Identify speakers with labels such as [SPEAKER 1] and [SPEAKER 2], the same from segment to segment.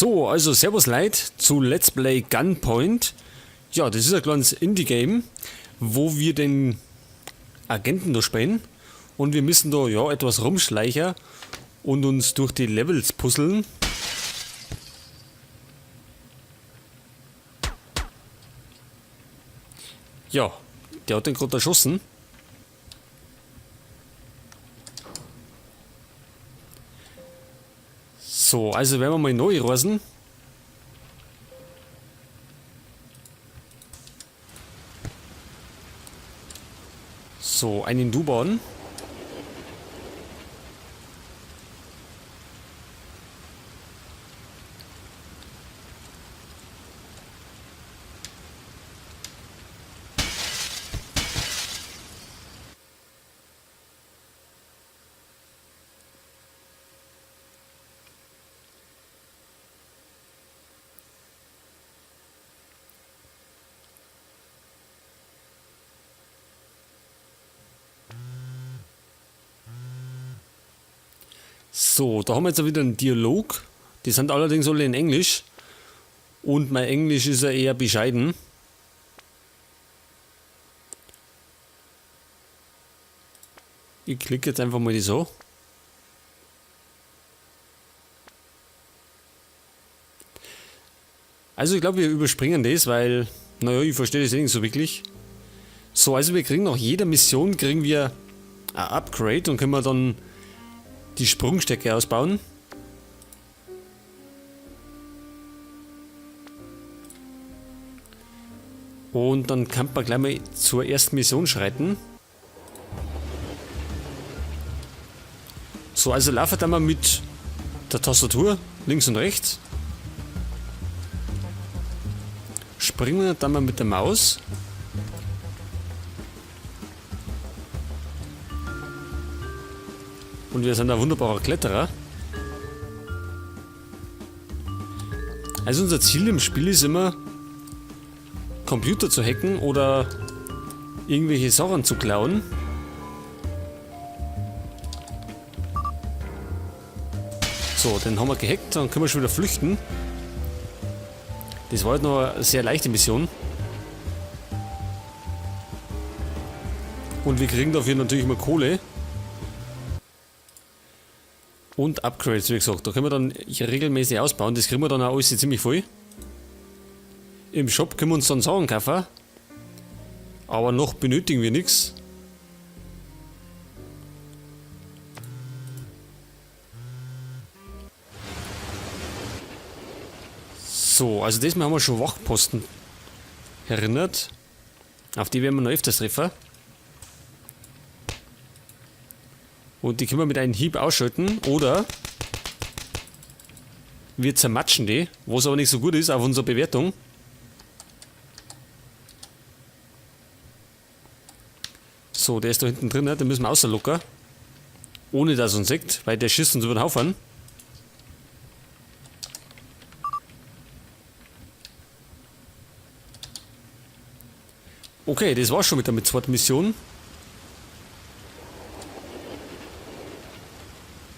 [SPEAKER 1] So, also Servus Leid zu Let's Play Gunpoint. Ja, das ist ein kleines Indie-Game, wo wir den Agenten da spielen. Und wir müssen da ja etwas rumschleichen und uns durch die Levels puzzeln. Ja, der hat den gerade erschossen. So, also werden wir mal neu reisen. So, einen U-Bahn. So, da haben wir jetzt wieder einen Dialog. Die sind allerdings alle in Englisch. Und mein Englisch ist ja eher bescheiden. Ich klicke jetzt einfach mal die so. Also ich glaube, wir überspringen das, weil, naja, ich verstehe das eh nicht so wirklich. So, also wir kriegen nach jeder Mission kriegen wir ein Upgrade und können wir dann die Sprungstecke ausbauen. Und dann kann man gleich mal zur ersten Mission schreiten. So, also laufen wir mal mit der Tastatur links und rechts. Springen wir dann mal mit der Maus. Und wir sind ein wunderbarer Kletterer. Also unser Ziel im Spiel ist immer, Computer zu hacken oder irgendwelche Sachen zu klauen. So, den haben wir gehackt, dann können wir schon wieder flüchten. Das war halt noch eine sehr leichte Mission. Und wir kriegen dafür natürlich immer Kohle. Und Upgrades, wie gesagt, da können wir dann regelmäßig ausbauen. Das kriegen wir dann auch alles ziemlich voll. Im Shop können wir uns dann Sachen kaufen. Aber noch benötigen wir nichts. So, also diesmal haben wir schon Wachposten erinnert. Auf die werden wir noch öfters treffen. Und die können wir mit einem Hieb ausschalten oder wir zermatschen die, was aber nicht so gut ist auf unsere Bewertung. So, der ist da hinten drin, ne? Den müssen wir rauslocken. Ohne dass er uns sieht, weil der schießt uns über den Haufen. Okay, das war's schon mit der zweiten Mission.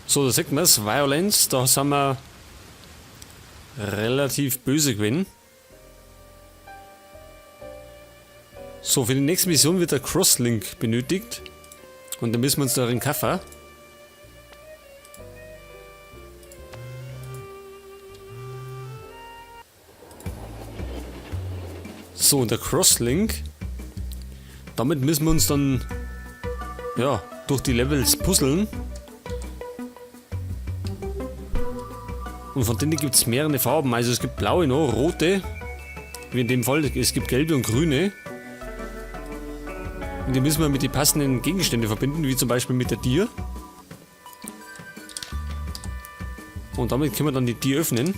[SPEAKER 1] So, da sieht man's, Violence, da sind wir relativ böse gewesen. So, für die nächste Mission wird der Crosslink benötigt. Und dann müssen wir uns da einen kaufen. So, und der Crosslink. Damit müssen wir uns dann, ja, durch die Levels puzzeln. Und von denen gibt's mehrere Farben. Also es gibt blaue noch, rote, wie in dem Fall, es gibt gelbe und grüne. Und die müssen wir mit den passenden Gegenständen verbinden, wie zum Beispiel mit der Tür. Und damit können wir dann die Tür öffnen.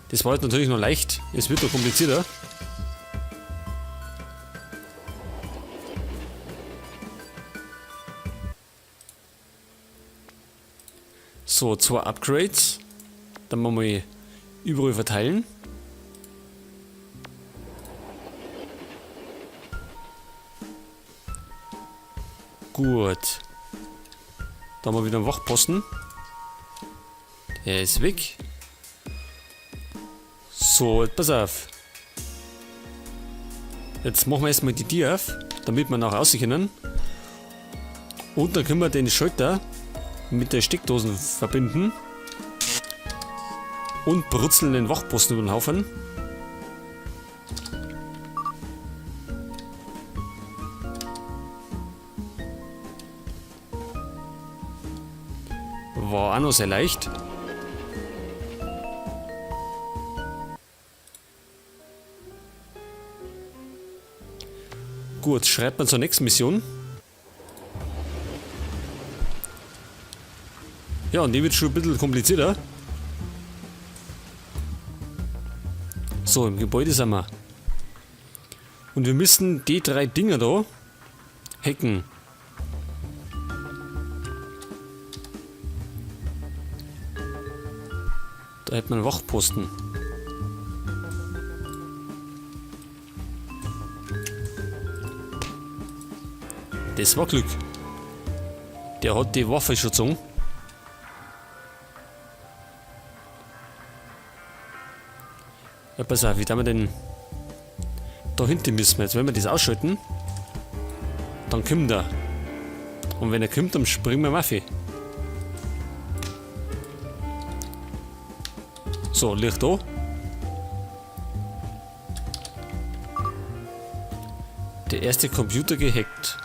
[SPEAKER 1] Das war jetzt natürlich noch leicht, es wird noch komplizierter. So, 2 Upgrades. Dann machen wir mal überall verteilen. Gut. Da haben wir wieder einen Wachposten. Der ist weg. So, jetzt pass auf. Jetzt machen wir erstmal die Tür auf, damit wir nachher raus können. Und dann können wir den Schalter mit der Steckdosen verbinden. Und brutzeln den Wachposten über den Haufen. War auch noch sehr leicht. Gut, schreibt man zur nächsten Mission. Ja, und die wird schon ein bisschen komplizierter. So, im Gebäude sind wir. Und wir müssen die drei Dinger da hacken. Da hätte man einen Wachposten. Das war Glück. Der hat die Waffe schon gezogen. Ja, pass auf, wie tun wir denn... Da hinten müssen wir jetzt, wenn wir das ausschalten, dann kommt er. Und wenn er kommt, dann springen wir Maffi. So, Licht da. Der erste Computer gehackt.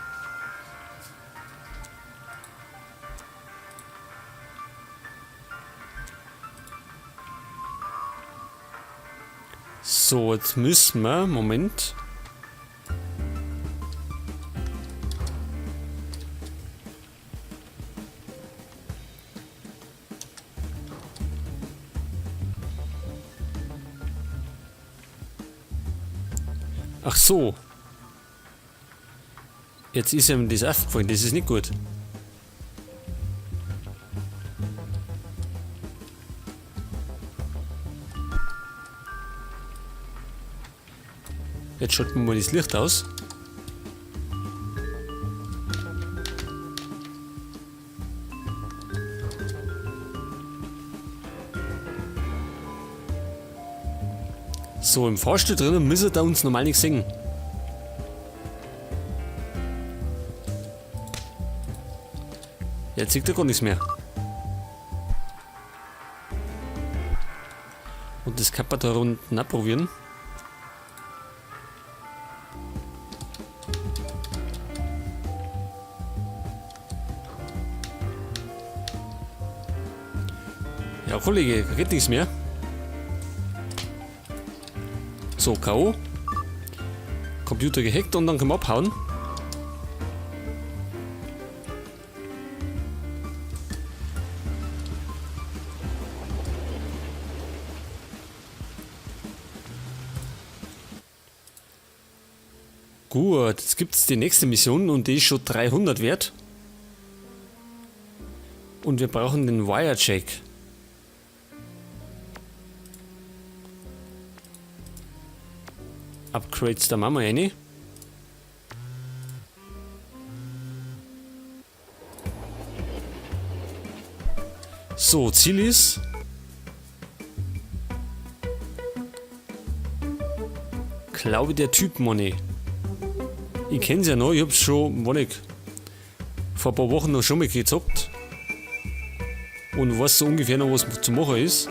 [SPEAKER 1] So, jetzt müssen wir, Moment. Ach so. Jetzt ist ihm das aufgefallen, das ist nicht gut. Jetzt schalten wir mal das Licht aus. So, im Fahrstuhl drinnen müssen wir da uns normal nicht sehen. Jetzt sieht er gar nichts mehr. Und das kann man da unten auch probieren. Ja, Kollege, da geht nichts mehr. So, K O. Computer gehackt und dann können wir abhauen. Gut, jetzt gibt's die nächste Mission und die ist schon 300 wert. Und wir brauchen den Wirejack. Upgrades, da machen wir eine. So, Ziel ist... Glaube der Typ, Money. Ich kenn's ja noch, ich hab's schon, wann ich, vor ein paar Wochen noch schon mal gezockt. Und weiß so ungefähr noch, was zu machen ist.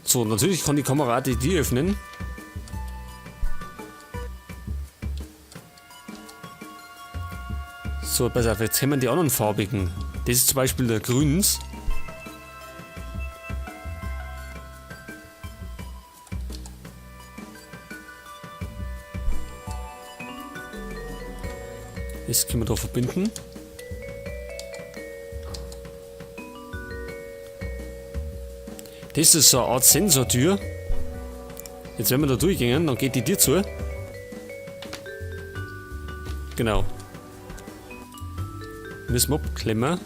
[SPEAKER 1] So, natürlich kann die Kamera auch die Tür öffnen. So, pass auf, jetzt haben wir die anderen farbigen. Das ist zum Beispiel der Grüns. Das können wir da verbinden. Das ist so eine Art Sensortür. Jetzt wenn wir da durchgehen, dann geht die Tür zu. Genau. Müssen wir abklemmen.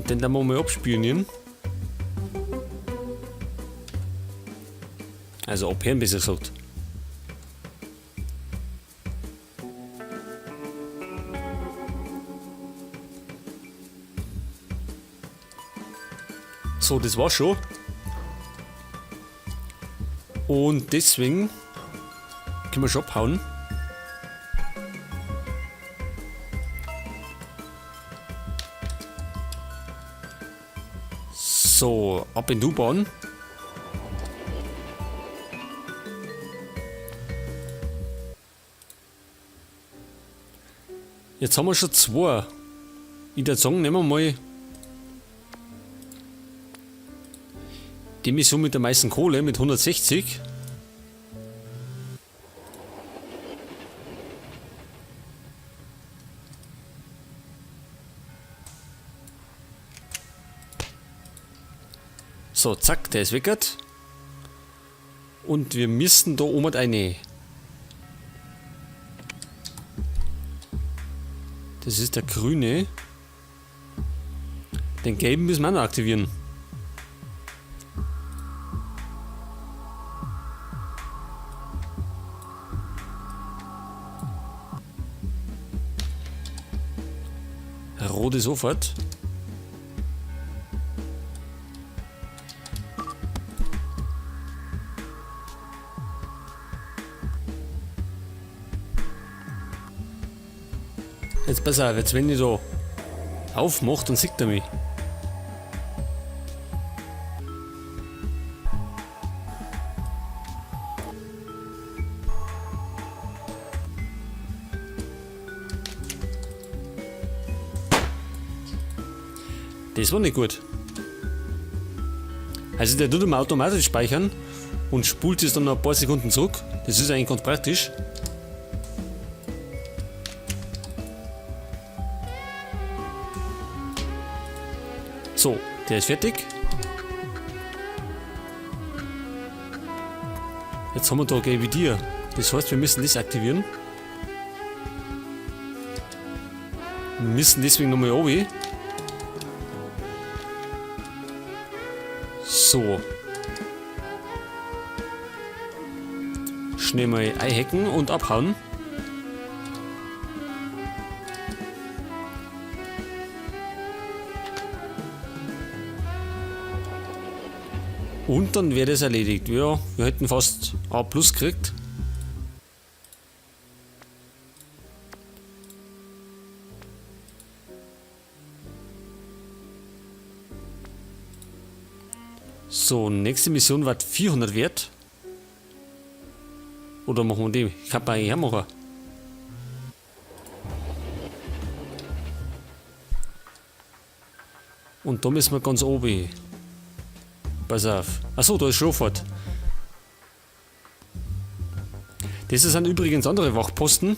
[SPEAKER 1] Und den dann wir mal abspionieren. Also abhören, besser gesagt. So, das war's schon. Und deswegen können wir schon abhauen. So, ab in die U-Bahn. Jetzt haben wir schon zwei. Ich würde sagen, nehmen wir mal die Mission mit der meisten Kohle, mit 160. So, zack, der ist weggert. Und wir müssen da oben eine. Das ist der grüne. Den gelben müssen wir auch noch aktivieren. Rote sofort. Jetzt pass auf, jetzt wenn ich da aufmache, dann sieht er mich. Das war nicht gut. Also der tut immer automatisch speichern und spult es dann noch ein paar Sekunden zurück. Das ist eigentlich ganz praktisch. So, der ist fertig. Jetzt haben wir da gelbe Tier. Das heißt, wir müssen das aktivieren. Wir müssen deswegen nochmal runter. So. Schnell mal einhacken und abhauen. Und dann wäre das erledigt. Ja, wir hätten fast A plus gekriegt. So, nächste Mission wird 400 wert. Oder machen wir die? Ich kann eigentlich auch machen. Und da müssen wir ganz oben. Pass auf. Achso, da ist Schofort. Das sind übrigens andere Wachposten.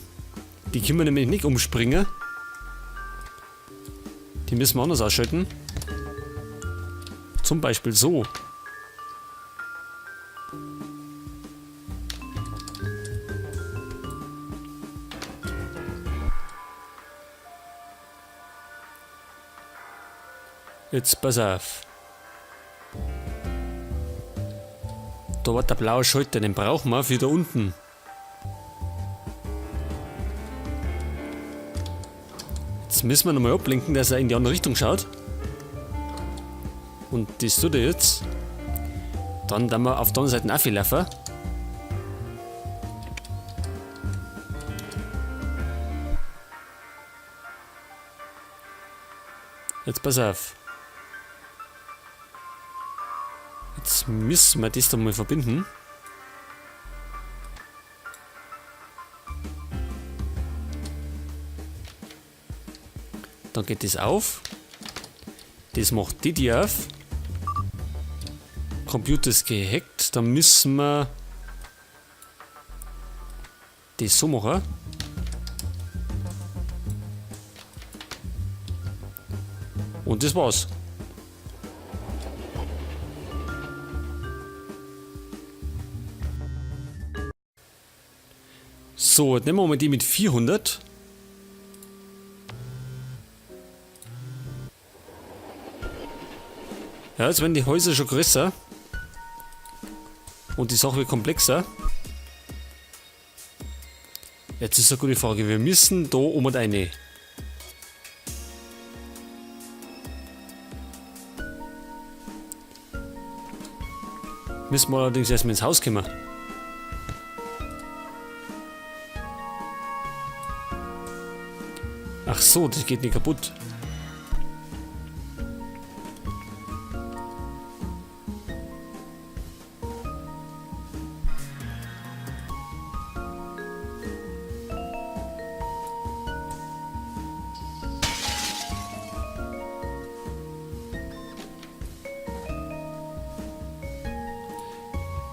[SPEAKER 1] Die können wir nämlich nicht umspringen. Die müssen wir anders ausschalten. Zum Beispiel so. Jetzt pass auf. Da war der blaue Schalter, den brauchen wir für da unten. Jetzt müssen wir nochmal ablenken, dass er in die andere Richtung schaut. Und das tut er jetzt. Dann werden wir auf der anderen Seite auch viel laufen. Jetzt pass auf. Jetzt müssen wir das da mal verbinden. Dann geht das auf. Das macht die die auf. Computer ist gehackt. Dann müssen wir das so machen. Und das war's. So, jetzt nehmen wir mal die mit 400. Ja, jetzt werden die Häuser schon größer. Und die Sache wird komplexer. Jetzt ist eine gute Frage. Wir müssen da um und eine. Müssen wir allerdings erstmal ins Haus kommen. Ach so, das geht nicht kaputt.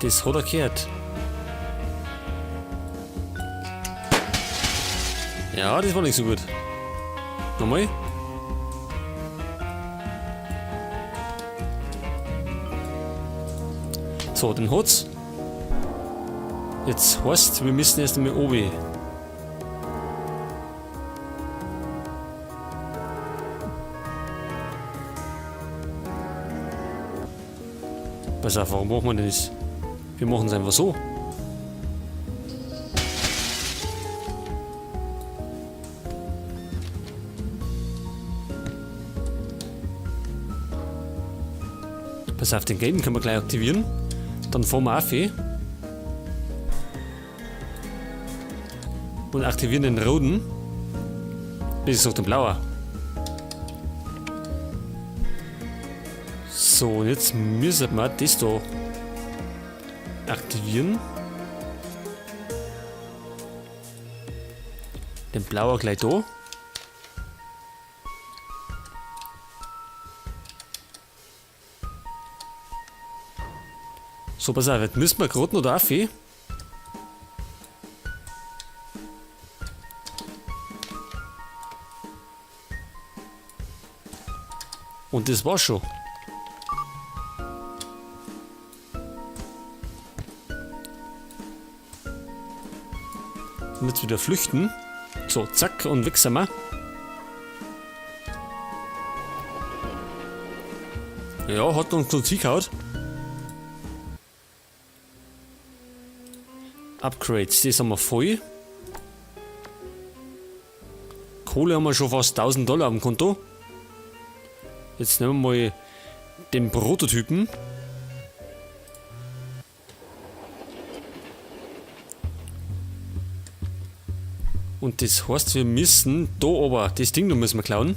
[SPEAKER 1] Das hat er gehört. Ja, das war nicht so gut. Nochmal. So, den hat's. Jetzt heißt, wir müssen erst einmal oben. Pass auf, warum machen wir denn das? Wir machen es einfach so. Pass auf, den gelben können wir gleich aktivieren. Dann fahren wir auf. Und aktivieren den roten. Das ist noch der blaue. So, und jetzt müssen wir das da aktivieren. Den blauen gleich da. So, pass auf, jetzt müssen wir gerade noch da rauf. Und das war's schon. Und jetzt wieder flüchten. So, zack, und weg sind wir. Ja, hat uns noch hingehauen. Upgrades, das haben wir voll. Kohle haben wir schon fast 1000 Dollar am Konto. Jetzt nehmen wir mal den Prototypen. Und das heißt, wir müssen da aber das Ding da müssen wir klauen.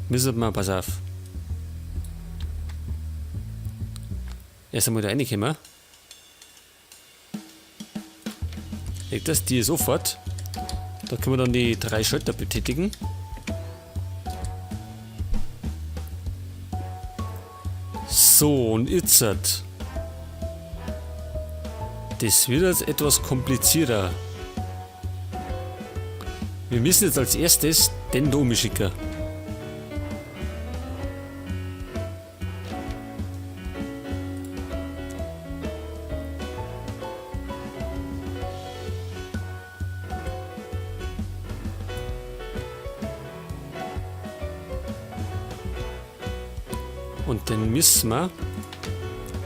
[SPEAKER 1] Müssen wir, pass auf. Erst einmal da reinkommen. Legt das die sofort. Da können wir dann die 3 Schalter betätigen. So, und jetzt. Das wird jetzt etwas komplizierter. Wir müssen jetzt als erstes den da umschicken. Und den müssen wir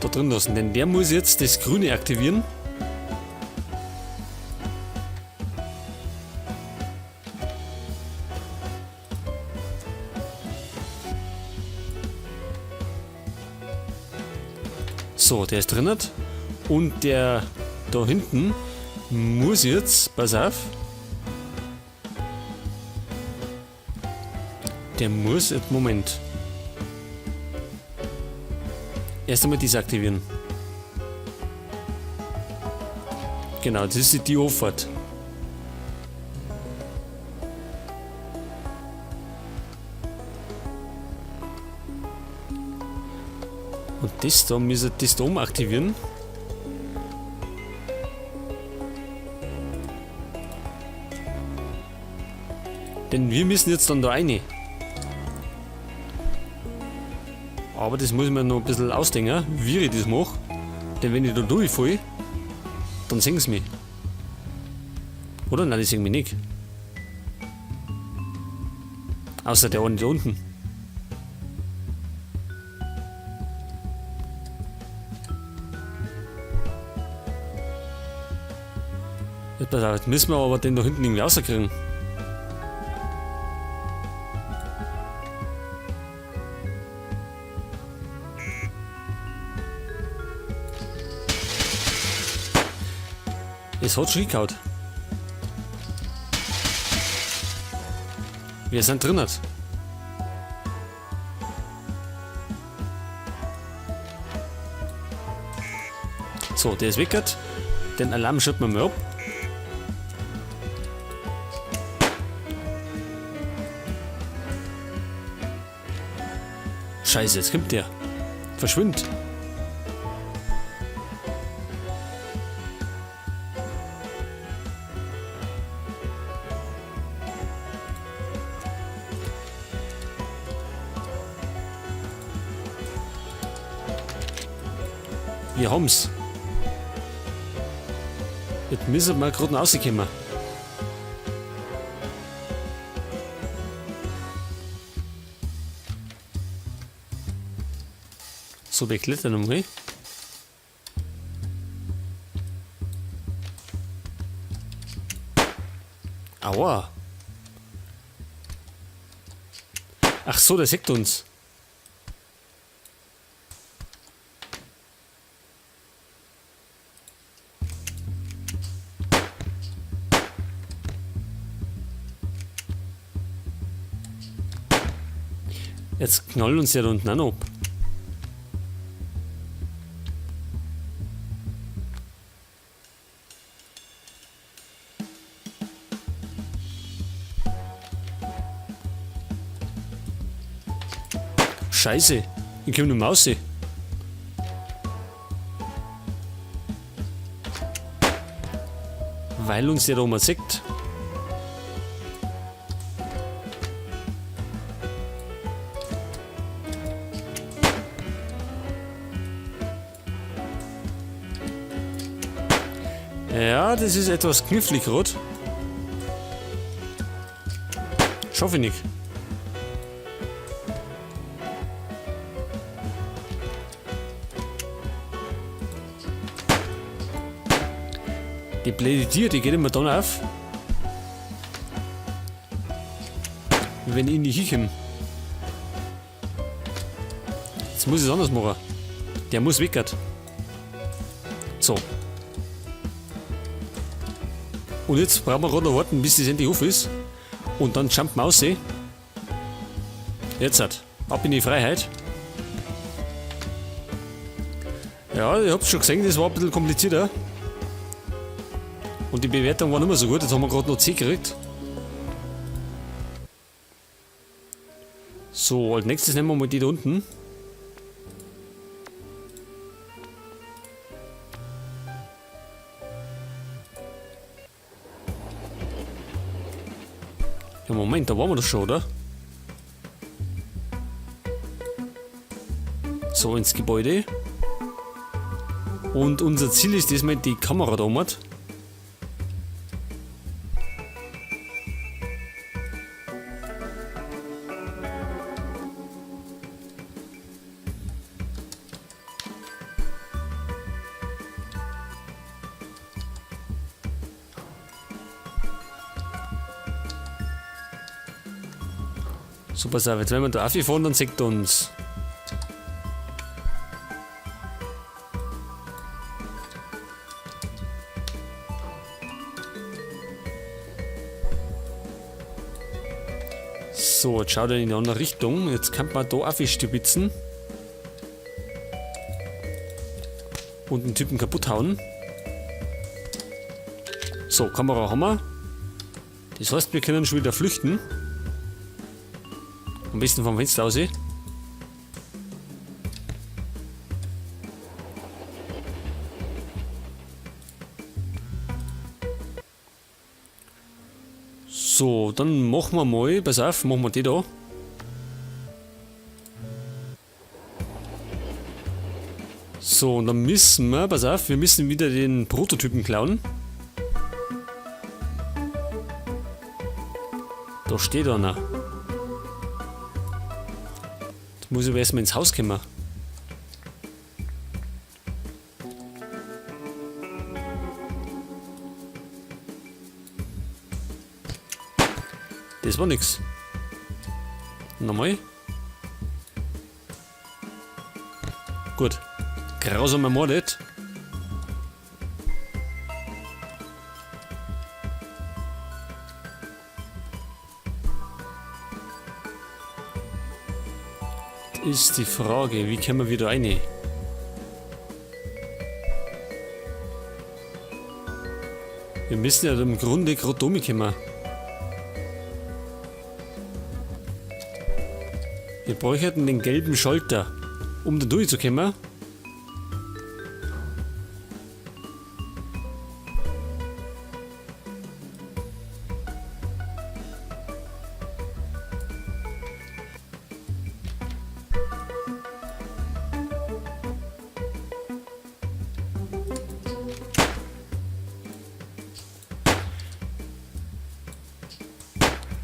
[SPEAKER 1] da drin lassen, denn der muss jetzt das Grüne aktivieren. So, der ist drin. Und der da hinten muss jetzt, pass auf, der muss, jetzt, Moment, erst einmal das aktivieren. Genau, das ist die Auffahrt. Und das da müssen wir das da oben aktivieren. Denn wir müssen jetzt dann da rein. Aber das muss ich mir noch ein bisschen ausdenken, wie ich das mache. Denn wenn ich da durchfalle, dann sehen sie mich. Oder? Nein, die sehen mich nicht. Außer der eine da unten. Jetzt pass auf, jetzt müssen wir aber den da hinten irgendwie rauskriegen. Es hat schon gehauen. Wir sind drinnen. So, der ist weg. Den Alarm schalten wir mal ab. Scheiße, jetzt kommt der. Verschwindet. Wir haben's. Jetzt müssen wir gerade rauskommen. So, wir klettern nochmal. Aua. Ach so, der sieht uns. Jetzt knallen uns ja da unten auch noch ab. Scheiße, ich komm nicht mehr raus. Weil uns der da oben sieht. Ja, das ist etwas knifflig gerade. Schaffe ich nicht. Die blöde Tür, die geht immer dann auf, wenn ich nicht hinkomme. Jetzt muss ich es anders machen. Der muss weg. So. Und jetzt brauchen wir gerade noch warten, bis das endlich auf ist. Und dann jumpen wir raus. Jetzt halt. Ab in die Freiheit. Ja, ich hab's schon gesehen, das war ein bisschen komplizierter. Und die Bewertung war nicht mehr so gut, jetzt haben wir gerade noch C gekriegt. So, als nächstes nehmen wir mal die da unten. Ja, Moment, da waren wir doch schon, oder? So, ins Gebäude. Und unser Ziel ist diesmal die Kamera da oben. So, pass auf, jetzt wenn wir da auffahren, dann sieht er uns. So, jetzt schaut er in die andere Richtung. Jetzt kann man da aufstibitzen. Und den Typen kaputt hauen. So, Kamera haben wir. Das heißt, wir können schon wieder flüchten. Am besten vom Fenster aus. So, dann machen wir mal, pass auf, machen wir die da. So, und dann müssen wir, pass auf, wir müssen wieder den Prototypen klauen. Da steht einer. Muss ich aber erstmal ins Haus kommen. Das war nix. Nochmal. Gut. Grausam ermordet. Ist die Frage, wie kommen wir wieder rein? Wir müssen ja im Grunde gerade umkommen. Wir bräuchten den gelben Schalter, um da durchzukommen.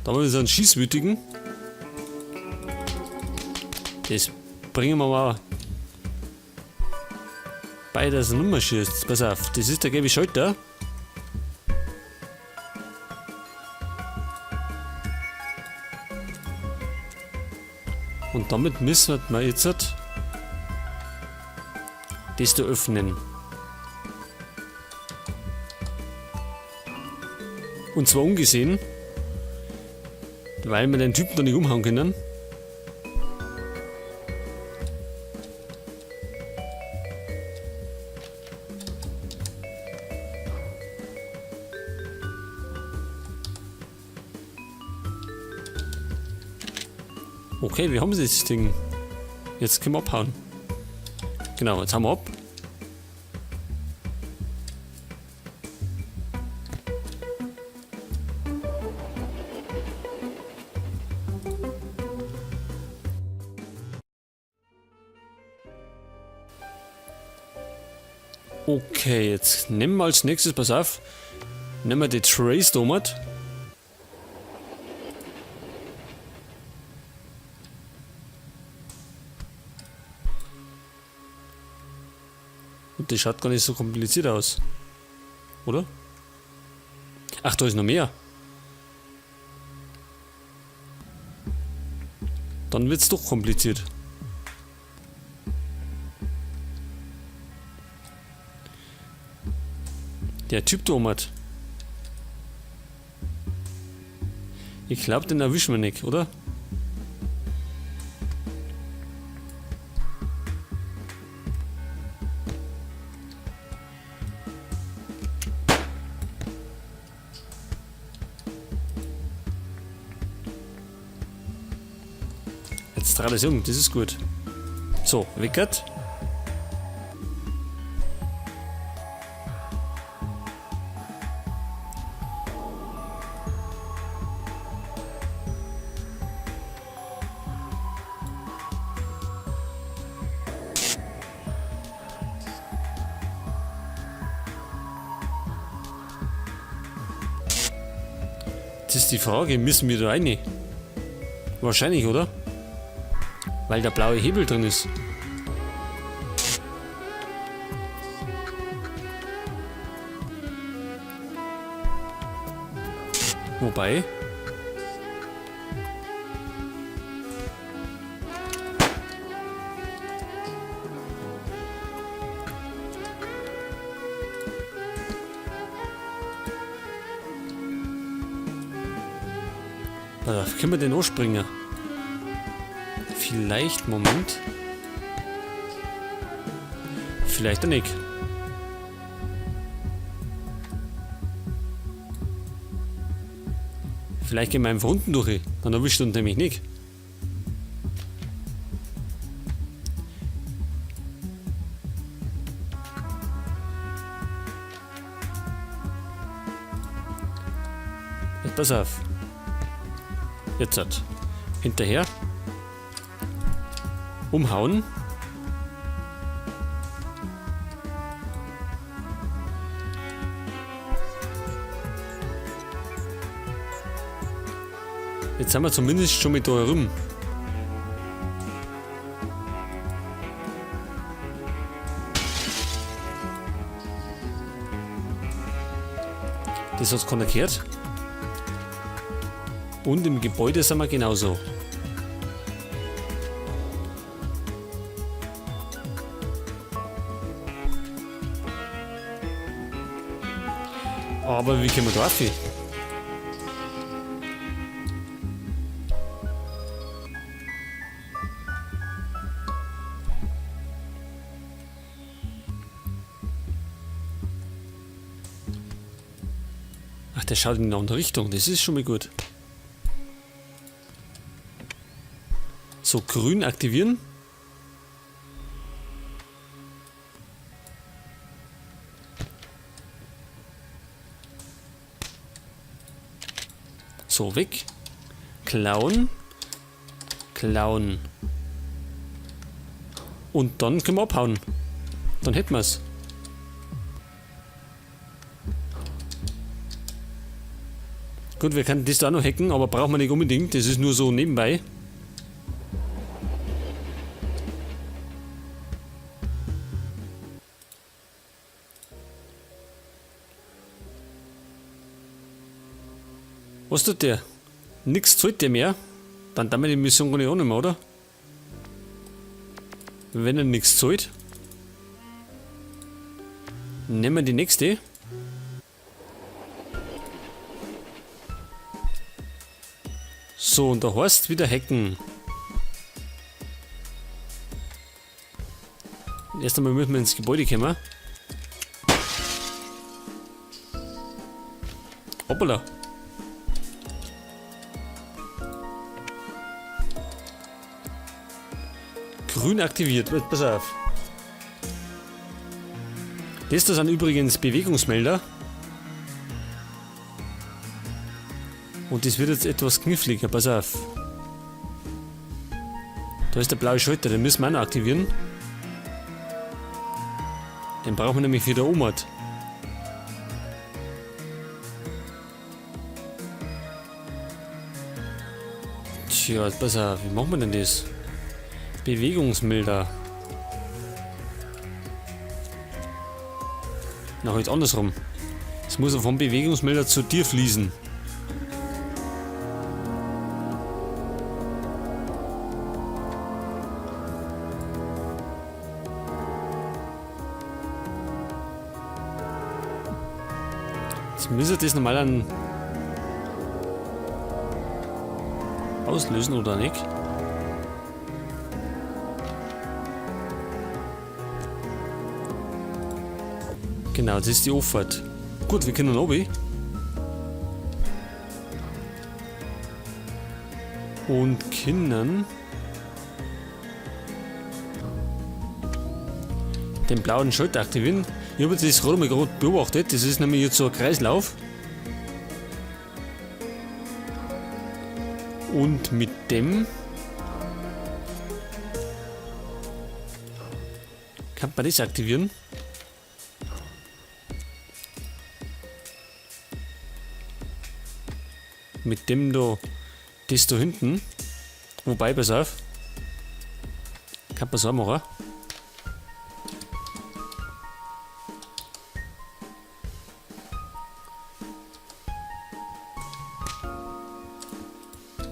[SPEAKER 1] Da haben wir so einen Schießwütigen. Das bringen wir mal bei, dass er nicht mehr schießt. Pass auf, das ist der gelbe Schalter. Und damit müssen wir jetzt das da öffnen. Und zwar ungesehen, weil wir den Typen da nicht umhauen können. Okay, wir haben das Ding. Jetzt können wir abhauen. Genau, jetzt haben wir ab. Okay, jetzt nehmen wir als nächstes, pass auf, nehmen wir die Trace da mit. Und das schaut gar nicht so kompliziert aus. Oder? Ach, da ist noch mehr. Dann wird's doch kompliziert. Der Typ da oben hat. Ich glaub, den erwischen wir nicht, oder? Jetzt dreht es um, das ist gut. So, weckert. Jetzt ist die Frage, müssen wir da rein? Wahrscheinlich, oder? Weil der blaue Hebel drin ist. Wobei... Pass auf, können wir den anspringen? Vielleicht, Moment. Vielleicht auch nicht. Vielleicht gehen wir einfach unten durch. Dann erwischt uns nämlich nicht. Jetzt pass auf. Jetzt hat. Hinterher. Umhauen. Jetzt sind wir zumindest schon mit da herum. Das hat keiner gehört. Und im Gebäude sind wir genauso. Aber wie kommen wir da rauf? Ach, der schaut in eine andere Richtung. Das ist schon mal gut. So, grün aktivieren. So, weg. Klauen. Klauen. Und dann können wir abhauen. Dann hätten wir's. Gut, wir können das da auch noch hacken, aber brauchen wir nicht unbedingt. Das ist nur so nebenbei. Was tut der? Nix zahlt der mehr. Dann tun wir die Mission gar nicht auch nicht mehr, oder? Wenn er nix zahlt. Nehmen wir die nächste. So, und da heißt wieder hacken. Erst einmal müssen wir ins Gebäude kommen. Hoppala. Grün aktiviert. Pass auf. Das da sind übrigens Bewegungsmelder. Und das wird jetzt etwas kniffliger. Pass auf. Da ist der blaue Schalter, den müssen wir auch noch aktivieren. Den brauchen wir nämlich für die Oma. Tja, pass auf, wie machen wir denn das? Bewegungsmelder. Na, halt andersrum. Es muss ja vom Bewegungsmelder zu dir fließen. Jetzt müssen wir das nochmal an auslösen, oder nicht? Genau, das ist die Auffahrt. Gut, wir können runter. Und können den blauen Schalter aktivieren. Ich habe jetzt das gerade mal gerade beobachtet. Das ist nämlich jetzt so ein Kreislauf. Und mit dem kann man das aktivieren. Mit dem da, das da hinten. Wobei, pass auf. Kann man so machen.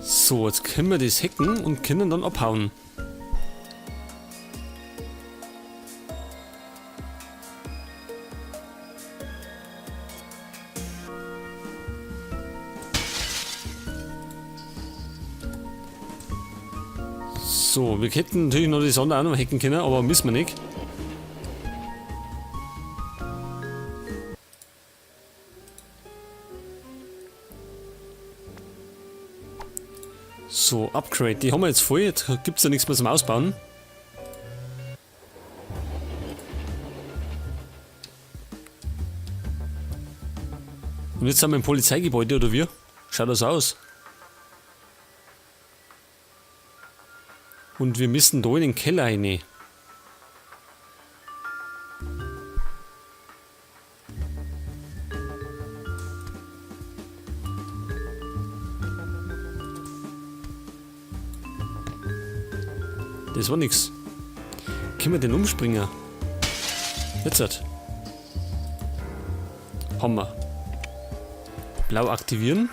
[SPEAKER 1] So, jetzt können wir das hacken und können dann abhauen. So, wir hätten natürlich noch die Sonde auch noch hacken können, aber müssen wir nicht. So, Upgrade, die haben wir jetzt voll, jetzt gibt's ja nichts mehr zum Ausbauen. Und jetzt sind wir im Polizeigebäude, oder wie? Schaut das aus. Und wir müssen da in den Keller rein. Das war nix. Können wir den umspringen? Jetzt halt. Haben wir. Blau aktivieren.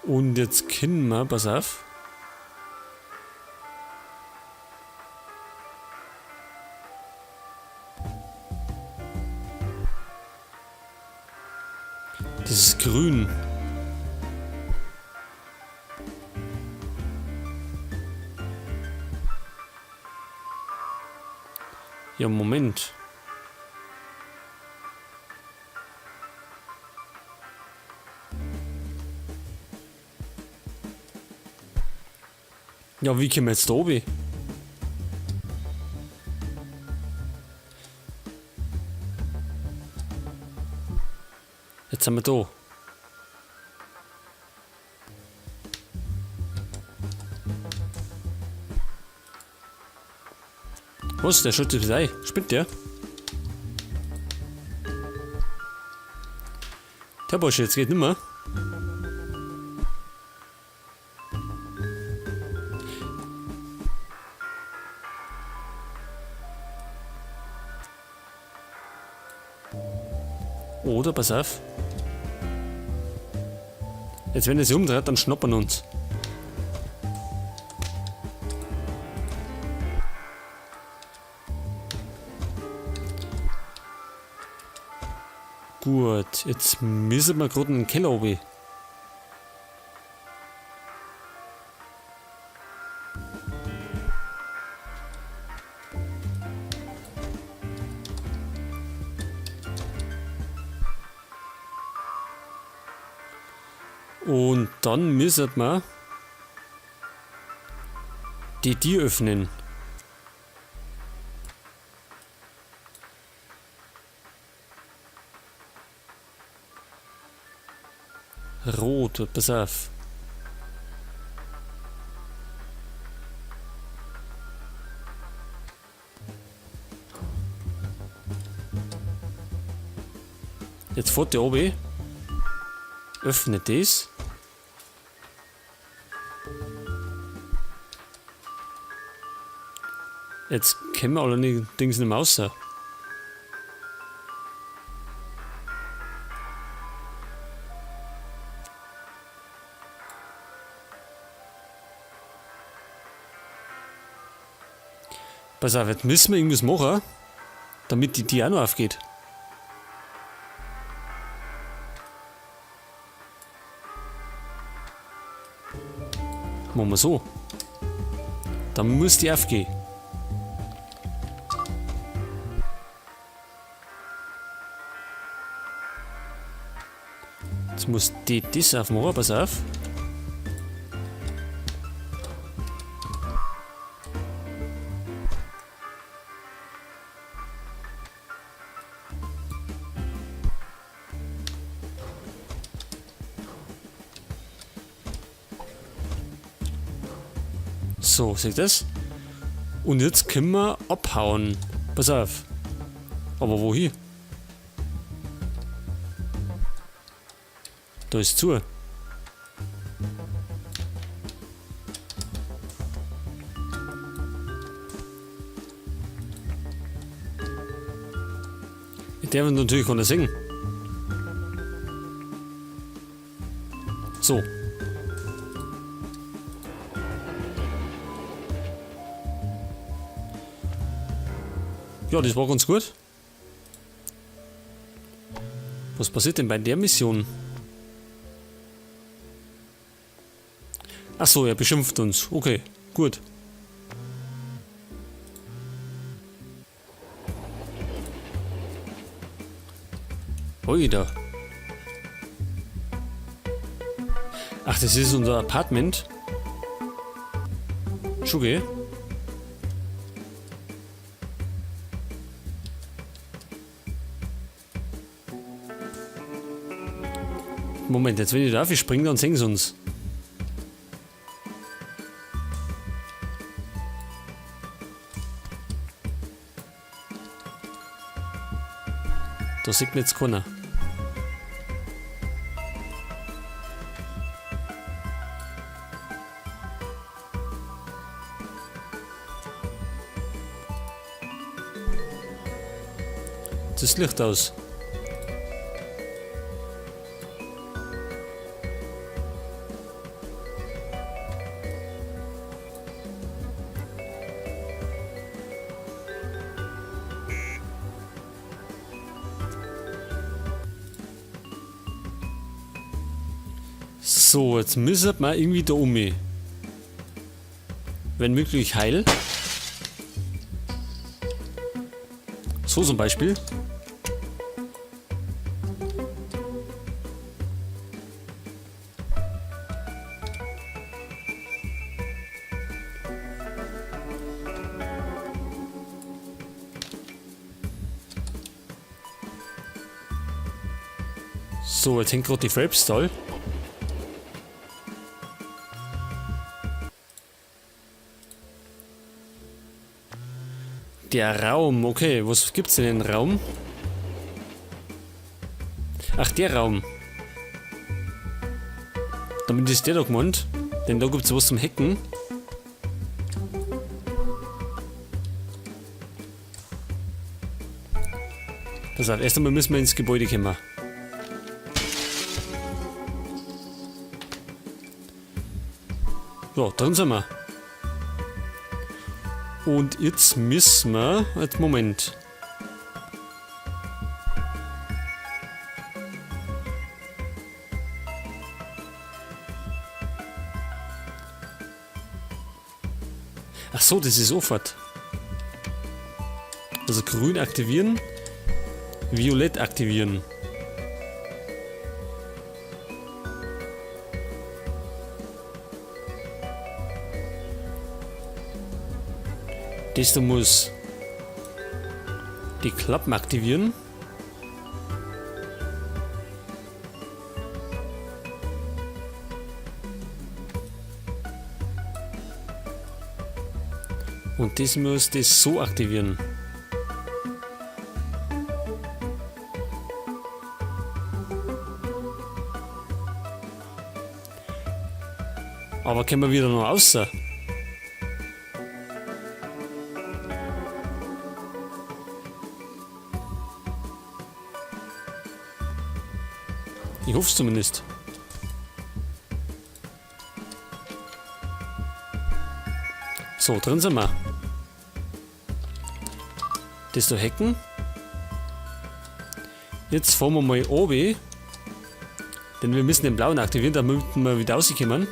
[SPEAKER 1] Und jetzt können wir, pass auf. Das ist grün. Ja, Moment. Ja, wie kommen wir jetzt da oben? Jetzt sind wir da. Was? Der schaltet wieder ein. Spinnt der? Der Bursche, jetzt geht nimmer. Oder, pass auf. Jetzt, wenn er sich umdreht, dann schnappern uns. Gut, jetzt müssen wir gerade in den Keller runter. Und dann müssen wir die Tür öffnen. Rot, pass auf. Jetzt fährt der oben. Öffnet das. Jetzt können wir allerdings nicht mehr raus. Pass auf, jetzt müssen wir irgendwas machen, damit die Tür auch noch aufgeht. Machen wir so. Dann muss die aufgehen. Jetzt muss die das aufmachen, pass auf. So, seht ihr das? Und jetzt können wir abhauen. Pass auf. Aber wohin? Da ist zu. Ich darf natürlich keiner sehen. So. Ja, das war ganz gut. Was passiert denn bei der Mission? Achso, er beschimpft uns. Okay, gut. Oida. Ach, das ist unser Apartment. Schuge. Moment, jetzt wenn ich da springe, dann sehen sie uns. Da sieht mir jetzt keiner. Das Licht aus. So, jetzt müssen wir irgendwie da um. Wenn möglich heil. So zum Beispiel. So, jetzt hängt gerade die Fraps da. Der Raum, okay, was gibt's denn in den Raum? Ach, der Raum. Damit ist der da gemeint, denn da gibt's was zum Hacken. Pass auf, erst einmal müssen wir ins Gebäude kommen. Ja, drin sind wir. Und jetzt müssen wir... Jetzt, Moment. Ach so, das ist sofort. Also grün aktivieren, violett aktivieren. Das da muss die Klappen aktivieren. Und das muss das so aktivieren. Aber können wir wieder noch raus? Ich hoff's zumindest. So, drin sind wir. Das da hacken. Jetzt fahren wir mal oben. Denn wir müssen den blauen aktivieren, damit wir wieder rauskommen.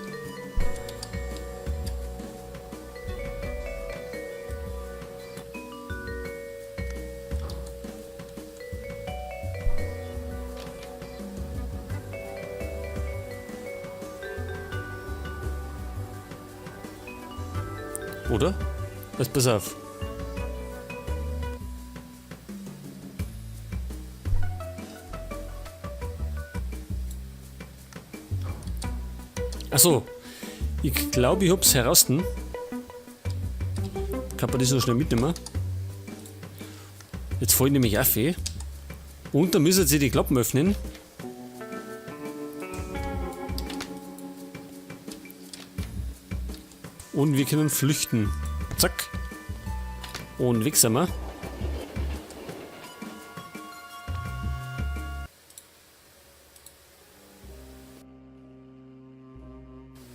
[SPEAKER 1] Oder? Jetzt pass auf. Achso. Ich glaube, ich hab's heraus. Kann man das noch schnell mitnehmen? Jetzt fahr ich nämlich auf. Und dann müssen sie die Klappen öffnen. Und wir können flüchten. Zack. Und weg sind wir.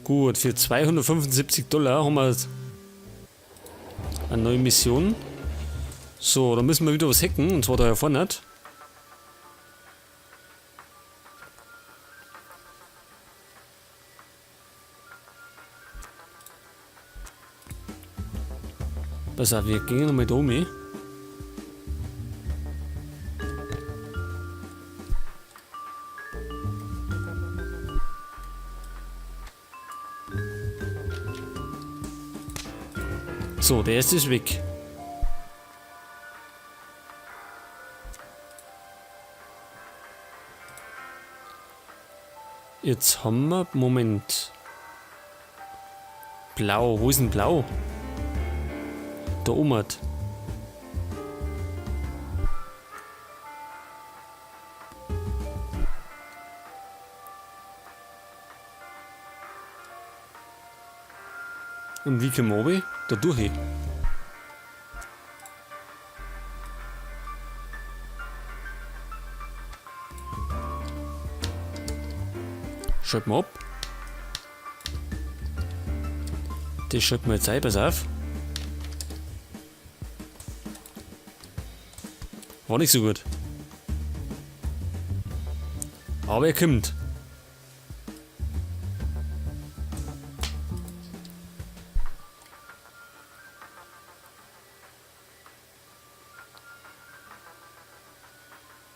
[SPEAKER 1] Gut, für 275 Dollar haben wir eine neue Mission. So, da müssen wir wieder was hacken, und zwar da hier vorne. Pass auf, wir gehen nochmal da um. So, der erste ist weg. Jetzt haben wir... Moment. Blau. Wo ist denn Blau? Da oben hat. Und wie kommen wir runter? Da durch. Schalten wir ab. Das schalten wir jetzt ein, pass auf. War nicht so gut. Aber er kommt.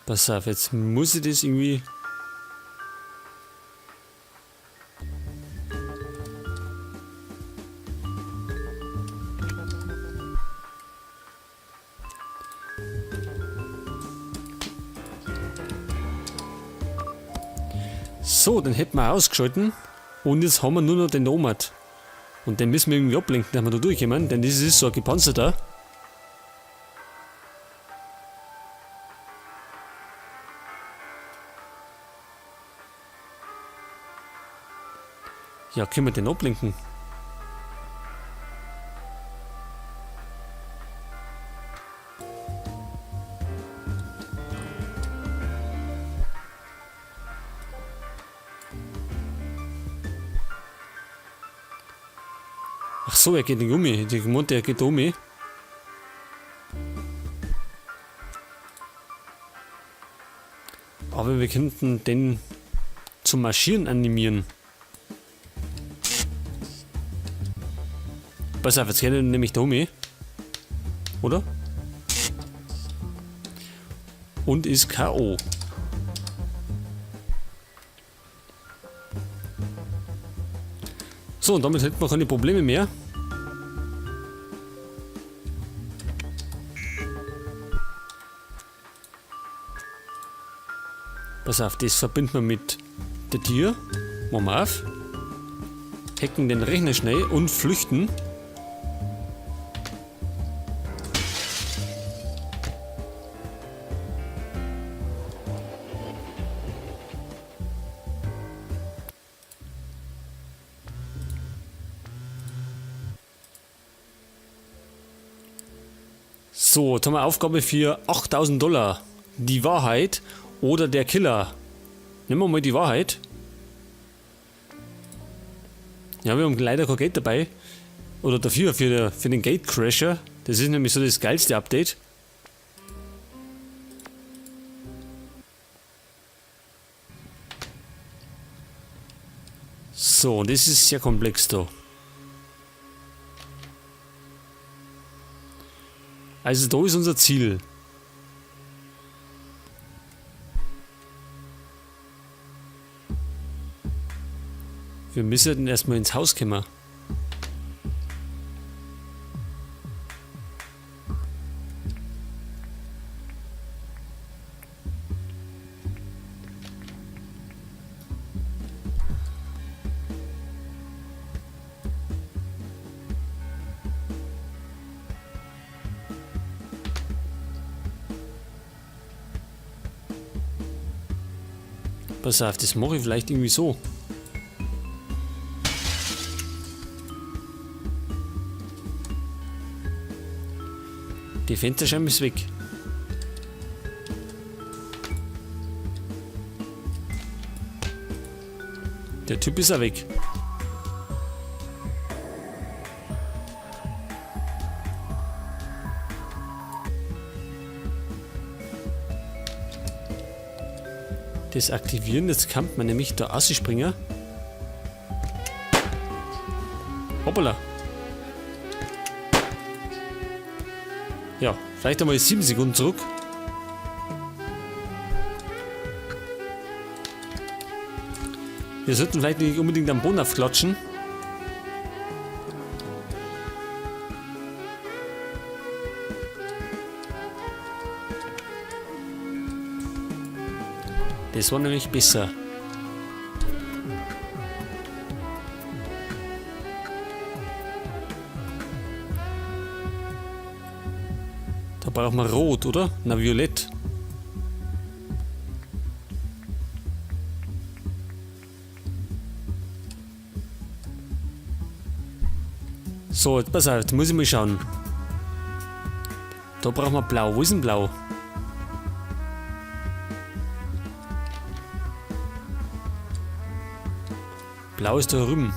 [SPEAKER 1] Pass auf, jetzt muss ich das irgendwie... So, den hätten wir ausgeschalten. Und jetzt haben wir nur noch den Nomad. Und den müssen wir irgendwie ablenken, dass wir da durchkommen, denn das ist so ein gepanzerter. Ja, können wir den ablenken? Ach so, er geht nicht um mich. Ich meinte, er geht um mich. Aber wir könnten den zum Marschieren animieren. Pass auf, jetzt geht er nämlich da um mich. Oder? Und ist K.O. So, und damit hätten wir keine Probleme mehr. Pass auf, das verbinden wir mit der Tür. Machen wir auf. Hacken den Rechner schnell und flüchten. So, jetzt haben wir Aufgabe für 8000 Dollar. Die Wahrheit oder der Killer. Nehmen wir mal die Wahrheit. Ja, wir haben leider kein Geld dabei. Oder dafür, für den Gatecrasher. Das ist nämlich so das geilste Update. So, und das ist sehr komplex da. Also da ist unser Ziel. Wir müssen erstmal ins Haus kommen. Pass auf, das mache ich vielleicht irgendwie so. Die Fensterscheibe ist weg. Der Typ ist auch weg. Das aktivieren, jetzt kann man nämlich da rausspringen. Hoppala. Ja, vielleicht einmal 7 Sekunden zurück. Wir sollten vielleicht nicht unbedingt am Boden aufklatschen. Das war nämlich besser. Da brauchen wir rot, oder? Na, violett. So, jetzt pass auf, jetzt muss ich mal schauen. Da brauchen wir blau. Wo ist denn blau? Blau ist da drüben.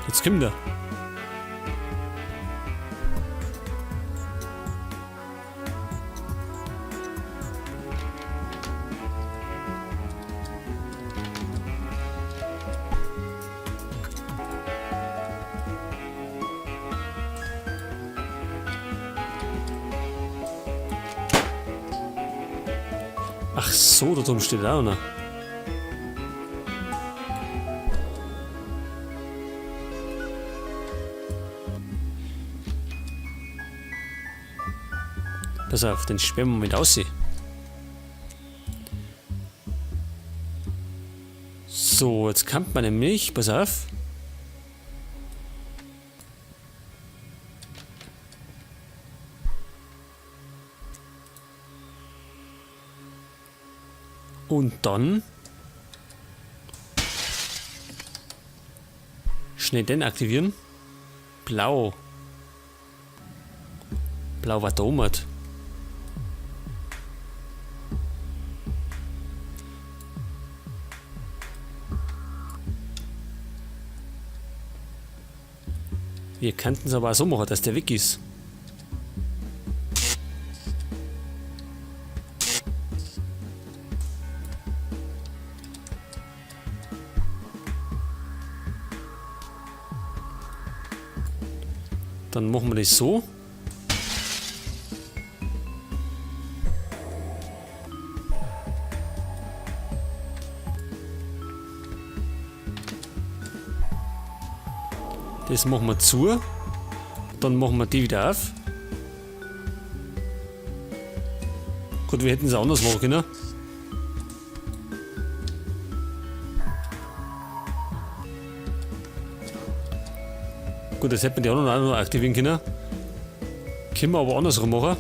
[SPEAKER 1] Jetzt kommt er. Ach so, da drüben steht auch einer. Pass auf, den sperren wir mit aussehen. So, jetzt kann man nämlich, pass auf. Und dann schnell den aktivieren. Blau. Blau war da. Wir könnten es aber auch so machen, dass der weg ist. Dann machen wir das so. Das machen wir zu. Dann machen wir die wieder auf. Gut, wir hätten es auch anders machen können. Gut, das hätten wir die anderen auch noch aktivieren können. Können wir aber andersrum machen.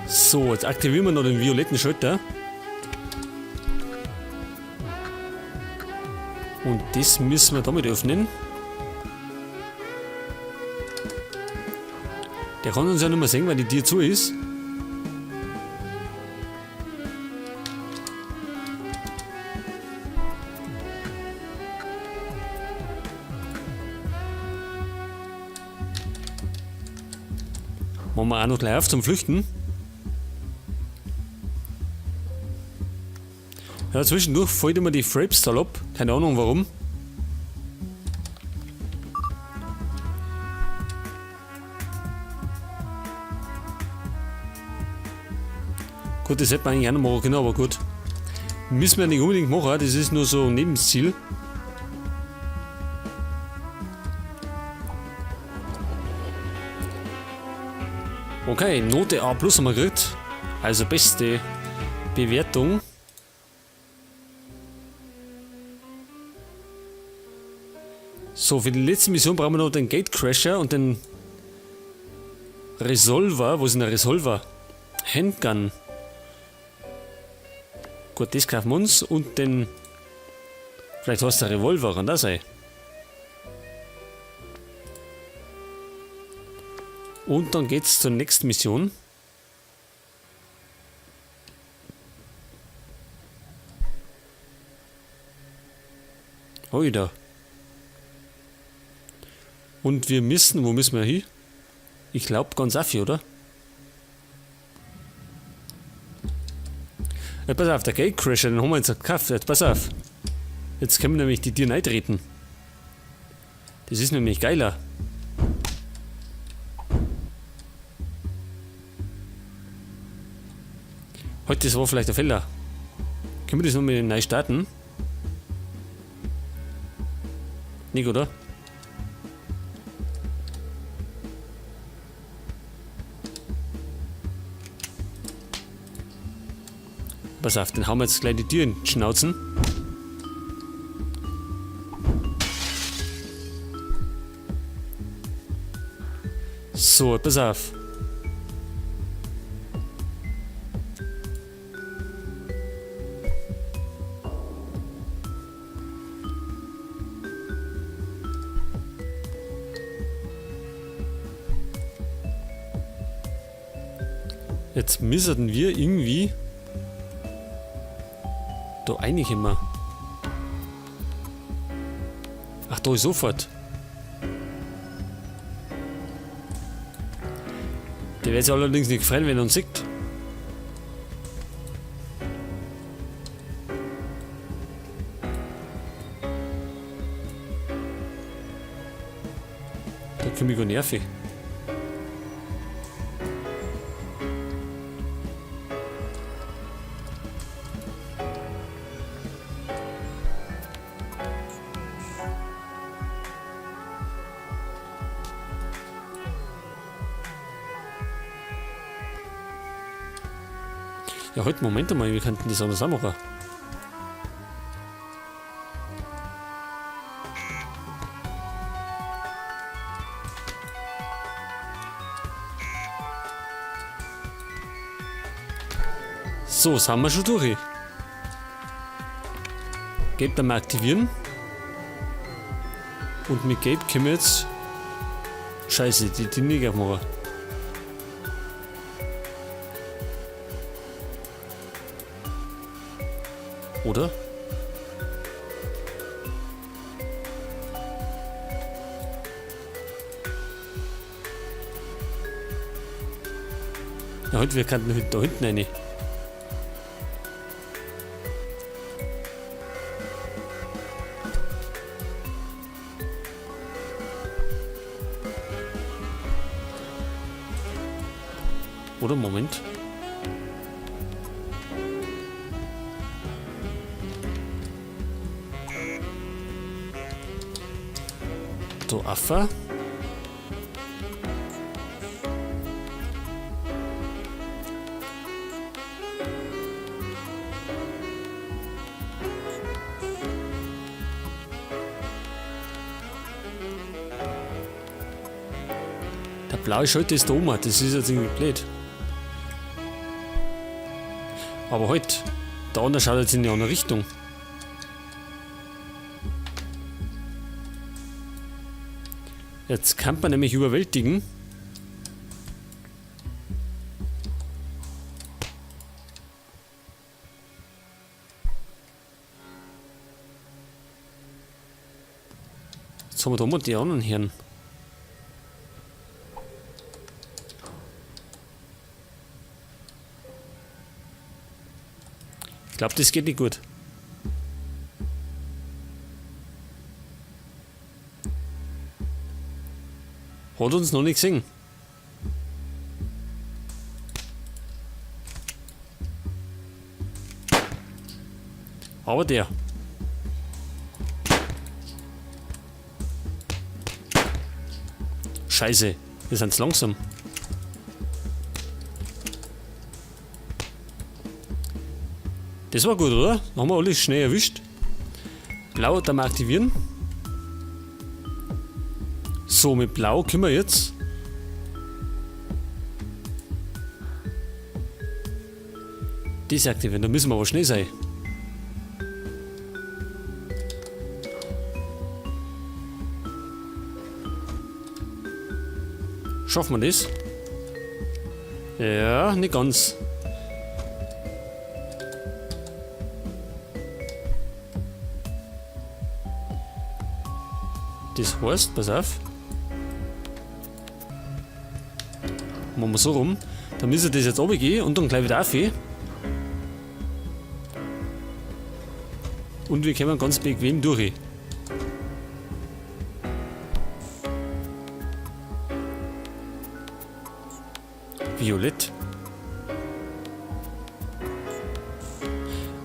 [SPEAKER 1] So, jetzt aktivieren wir noch den violetten Schalter. Und das müssen wir damit öffnen. Der kann uns ja nicht mehr sehen, weil die Tür zu ist. Machen wir auch noch gleich auf zum Flüchten. Ja, zwischendurch fällt immer die Frames-Zahl ab. Keine Ahnung warum. Gut, das hätte man eigentlich auch noch machen können, aber gut. Müssen wir nicht unbedingt machen, das ist nur so ein Nebenziel. Okay, Note A plus haben wir gekriegt. Also beste Bewertung. So, für die letzte Mission brauchen wir noch den Gatecrasher und den Resolver. Wo ist denn der Resolver? Handgun. Gut, das kaufen wir uns. Und den... Vielleicht heißt der Revolver, kann das sein? Und dann geht's zur nächsten Mission. Oida. Und wir müssen, wo müssen wir hin? Ich glaub ganz auf, oder? Ja, pass auf, der Gatecrasher, den haben wir jetzt gekauft. Jetzt pass auf. Jetzt können wir nämlich die Tür reintreten. Das ist nämlich geiler. Heute, das war vielleicht ein Fehler. Können wir das nochmal neu starten? Nicht, oder? Pass auf, den hauen wir jetzt gleich die Tür in die Schnauzen. So, pass auf. Jetzt müssten wir irgendwie da reinkommen. Ach, da ist sofort. Der wird sich allerdings nicht freuen, wenn er uns sieht. Da komm ich gar nervig. Ja, halt, Moment einmal, wir könnten das anders auch machen. So, sind wir schon durch. Gelb dann mal aktivieren. Und mit Gelb können wir jetzt... Scheiße, die nicht aufmachen. Oder? Ja, halt, wir könnten da hinten rein. Oder? Moment. So, Affe. Der blaue Schalter ist da oben, das ist jetzt irgendwie blöd. Aber halt, der andere schaut jetzt in die andere Richtung. Jetzt kann man nämlich überwältigen. Jetzt haben wir da mal die anderen Herren. Ich glaub, das geht nicht gut. Hat uns noch nicht gesehen. Aber der. Scheiße, wir sind zu langsam. Das war gut, oder? Haben wir alles schnell erwischt. Blau dann mal aktivieren. So, mit Blau können wir jetzt. Das aktivieren, da müssen wir aber schnell sein. Schaffen wir das? Ja, nicht ganz. Das heißt, pass auf. Machen wir so rum. Dann müssen wir das jetzt runtergehen und dann gleich wieder auf. Und wir kommen ganz bequem durch. Violett.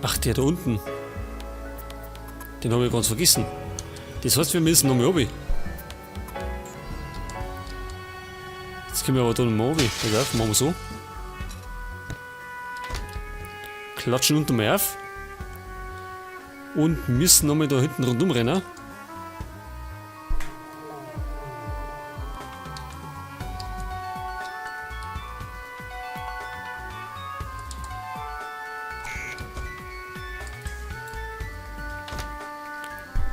[SPEAKER 1] Ach, der da unten. Den hab ich ganz vergessen. Das heißt, wir müssen nochmal runter. Jetzt können wir aber da nochmal runter. Pass auf, machen wir so. Klatschen unten mal auf. Und müssen nochmal da hinten rundum rennen.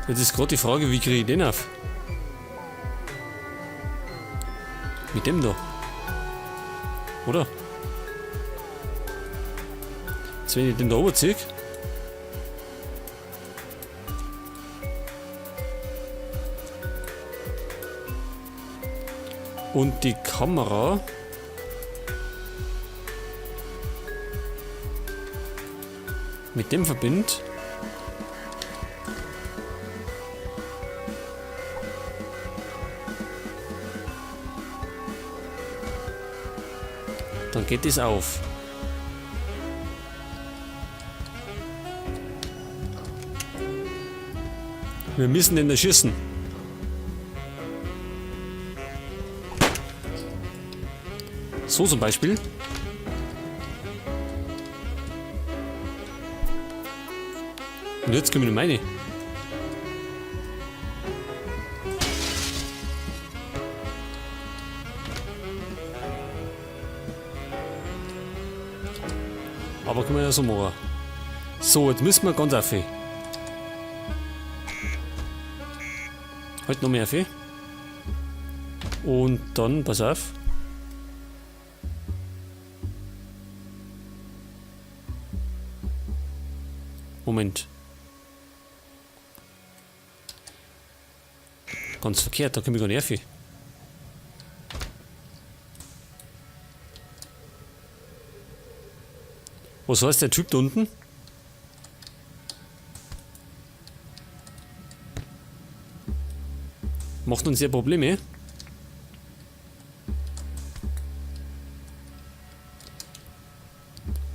[SPEAKER 1] Jetzt ist grad die Frage, wie kriege ich den auf? Mit dem da. Oder? Jetzt, wenn ich den da oben ziehe. Und die Kamera. Mit dem verbindet. Dann geht es auf. Wir müssen den erschießen. So zum Beispiel. Und jetzt kommen wir meine. Aber können wir ja so machen. So, jetzt müssen wir ganz auf. Halt noch mehr auf. Und dann, pass auf. Moment. Ganz verkehrt, da komme ich gar nicht auf. Was heißt der Typ da unten? Macht uns ja Probleme.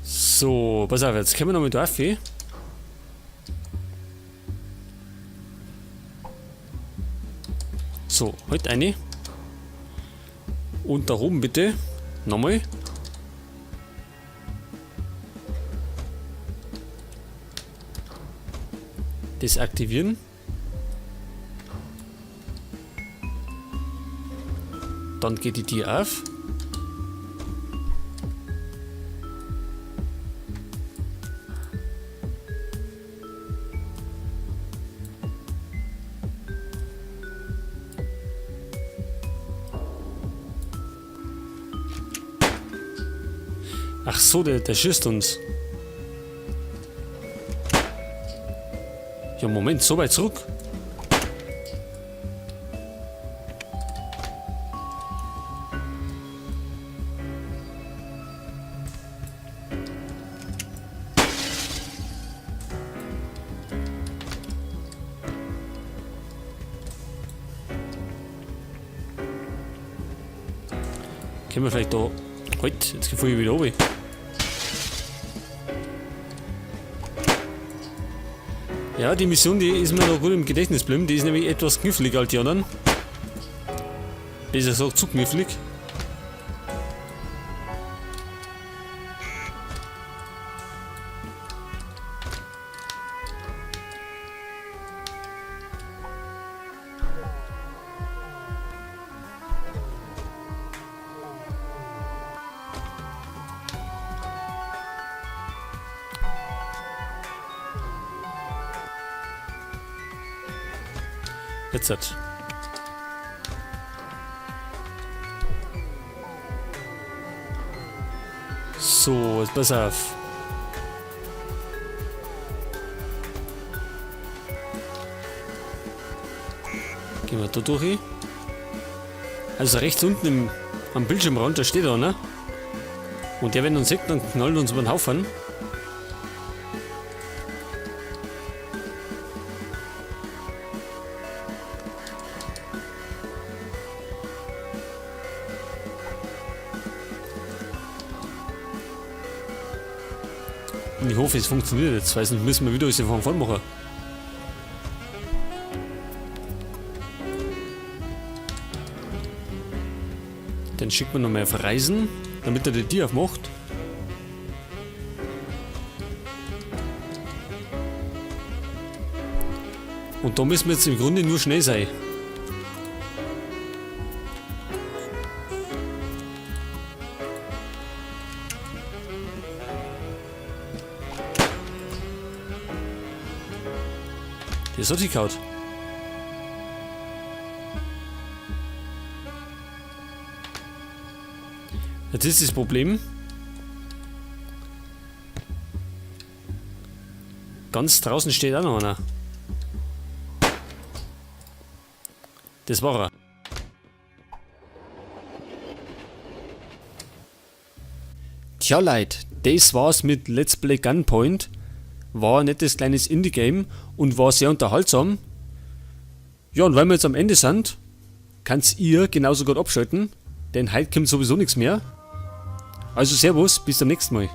[SPEAKER 1] So, pass auf, jetzt kommen wir noch mit drauf. So, halt eine. Und da oben bitte. Nochmal. Das aktivieren. Dann geht die Tür auf. Ach so, der schießt uns. Ja, Moment, so weit zurück. Können wir vielleicht da... Halt, jetzt gehe ich wieder runter. Ja, die Mission, die ist mir noch gut im Gedächtnis geblieben. Die ist nämlich etwas kniffliger als die anderen. Besser gesagt, zu knifflig. Jetzt hat. So, jetzt pass auf. Gehen wir da durch. Also rechts unten am Bildschirmrand, da steht er, ne? Und der, wenn uns sieht, dann knallt uns über den Haufen. Und ich hoffe, es funktioniert jetzt, weil sonst müssen wir wieder alles von vorn machen. Dann schickt man noch mal auf Reisen, damit er die Tür aufmacht. Und da müssen wir jetzt im Grunde nur schnell sein. Der ist richtig kaut. Jetzt ist das Problem. Ganz draußen steht auch noch einer. Das war er. Tja Leute, das war's mit Let's Play Gunpoint. War ein nettes kleines Indie-Game und war sehr unterhaltsam. Ja, und weil wir jetzt am Ende sind, könnt ihr genauso gut abschalten, denn heute kommt sowieso nichts mehr. Also Servus, bis zum nächsten Mal.